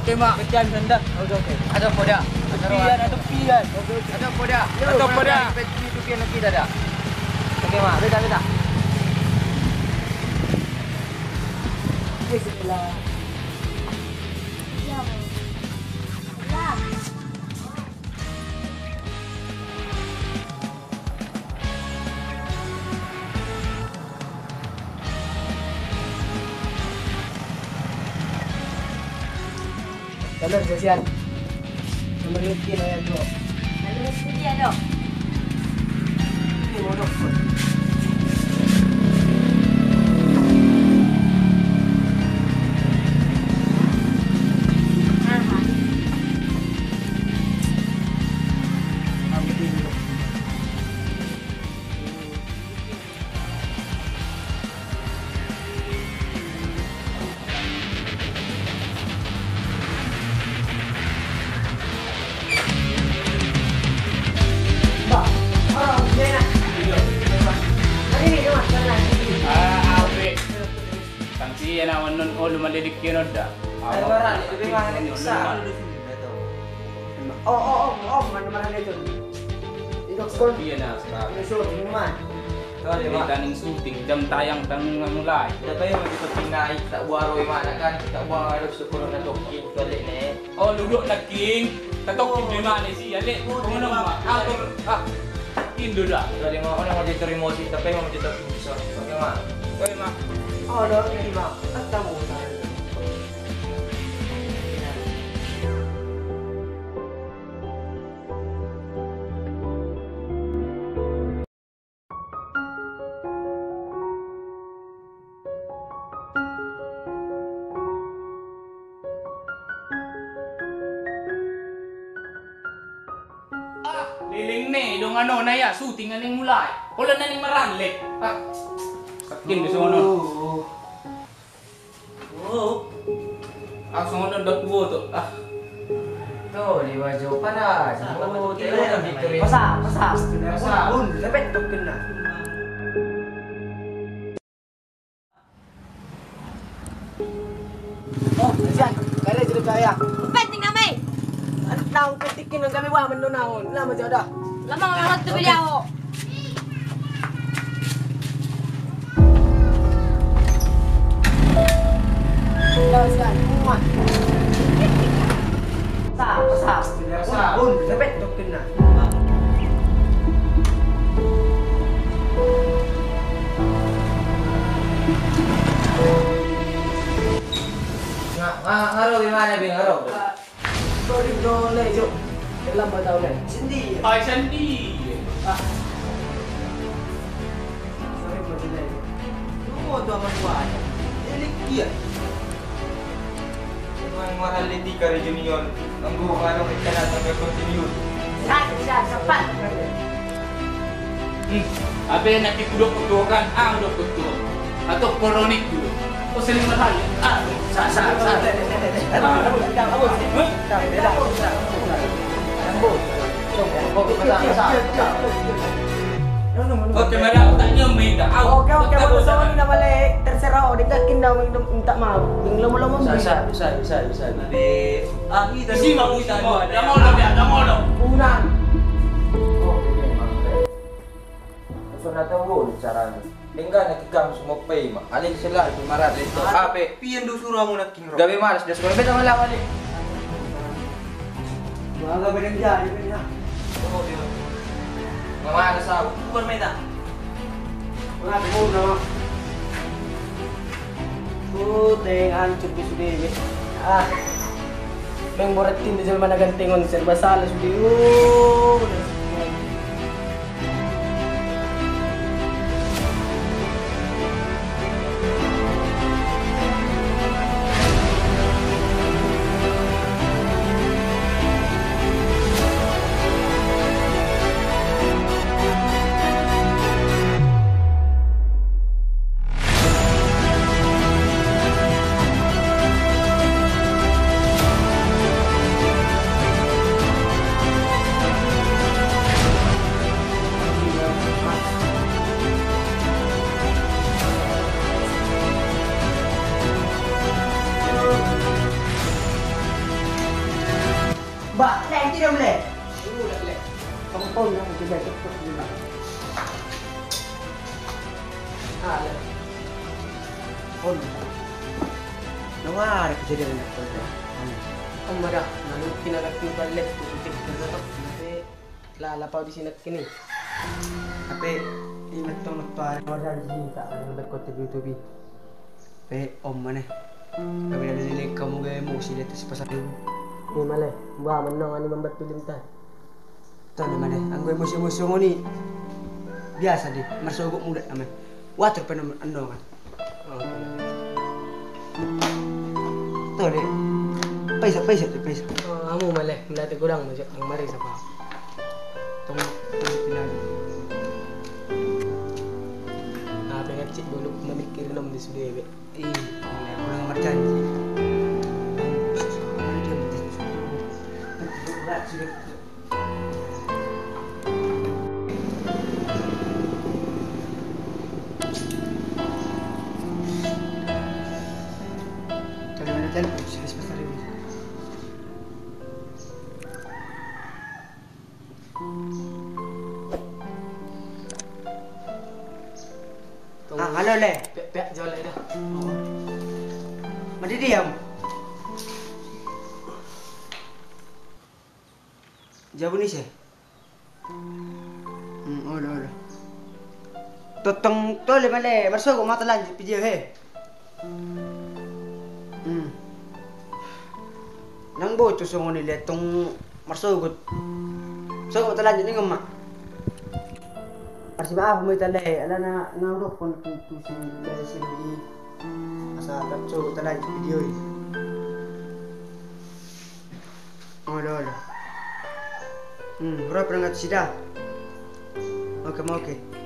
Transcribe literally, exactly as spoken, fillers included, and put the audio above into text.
Oke, Mak. Kerjaan sanda. Oke, oke. Ada apa, Da? Ada apa, Da? Ada apa, Da? Ada apa, Da? Ada apa, Da? Oke, oke. Oke, Mak. Beta, beta. Bismillah. Nomor sosial. Nomor lima, ya, Bro. Nomor lima, ya, Dok. Ini mau, Dok. Aha. Tang si anak on, on, olu mandedek kian oda. Ayo, Mak, lebih mahal dari sa. Oh, oh, oh, oh, mana, mana dia tu? Idok skon. Iya, nah, sekarang. Ini suruh minuman. Tahu deh, Mak. Tanding syuting, jam tayang, tanding mulai. Kita tahu yang kita pinai, tak buat roy mana kan, tak buat harus syukur na tokin, tu alek ne. Oh, duduk na king. Tatokin di mana sih, alek? Oh, pengen, Mak. Atur, ah. Indo dah. Tahu deh, Mak, orang mau jadi emosi, tapi mau jadi bisa. Oke, Mak. Oke, Mak. Oh, ada ini, Mak. Kan tahu saya. Ah, leleng ne dongan on, na ia syuting na naeng mulai. Pola na naeng maralek. Ah, sakin di sono. Oh. Ah, songon on dak kuboto. Ah. Tuh, di baju panas. Oh, tidak ada Victoria. Pasal, pasal. Pasal. Bun, bun, sampai tok kena. Oh, sian, kare jadi kaya. Penting nama i. Tahu penting kena kami wah mendonaon. Lama jodoh. Lama ngalot tu beli aho. Nga, nga, nga ro di mana, Bing, nga ro? Sorry, bro, le, jo. Lambat tau, le. Sendi. Ai, sendi. Ah. Sorry, bro, le. Lu mau tuh sama gua aja. Ini dia. Emang mahal di tiga junior. Nunggu warung ikan atau ke continue. Bisa, bisa, cepat. Hmm. Ape na ki kudok kudokan, ah, kudok kudokan. Atau koronik dulu. Oh, sering mahal. Ah, sa, sa, sa. Oke, madam, tanya minta. Oke, oke, baru soni na balik. Terserah, oh, dia yakin dah minta maaf. Yang lama-lama bisa, bisa, bisa, bisa. Nanti, ah, ini tadi mau kita mau. Ada mau lo, ada mau lo. Unang. Oke, oke, oke. Langsung na tahu dulu caranya. Denggan na kikam semua pay, Mak. Alai selalu marah dari itu. Ape? Pian do suru amu na king ro. Gabe malas dia sekolah. Beta malah balik. Wala bedeng jadi beta. Oh, iya. Mama ada sahur. Bukan meta. Wala, bukan, Mak. Puteng hancur di sude be. Ah. Meng borat tim di jelma na ganteng on serba salah sude. Oh. On. Na wara kejadian na. On ma da, na lu kinarak tu balik tu titik bergerak. Lala pau di sini kini. Tapi ingat tong tu hari. Wajah di sini tak ada yang berkot di YouTube. Pe, on ma ne. Kami dari sini kamu gaya emosi di atas pasar ini. Ni male, buah menong ani membuat film ta. Tole ma ne, anggo emosi-emosi ngoni. Biasa di, marsogot muda ame. Water pe nom andongan. Tole. Paisa, paisa, paisa. Amu male, melati godang ma jo, ang mari sapa. Tong, tong pinang. Apa yang cik dulu memikir nom di sudewe. Ih, male, ulang marjanji. Berat sudah. Ah, halo, Le. Pe, pe, jole dah. Mandi diam. Jabu ni se. Hmm, olo, olo. Tongtong tole male, marsogot ma talanjut video he. Hmm. Nang boto songon i le tong marsogot. Sogot talanjut ni ngema. Marsimaaf ma ita le, alana nga udokkon tu si le sendiri. Asa tak sogot talanjut video i. Olo, olo. Hmm, ura perangkat sida. Oke, ma oke.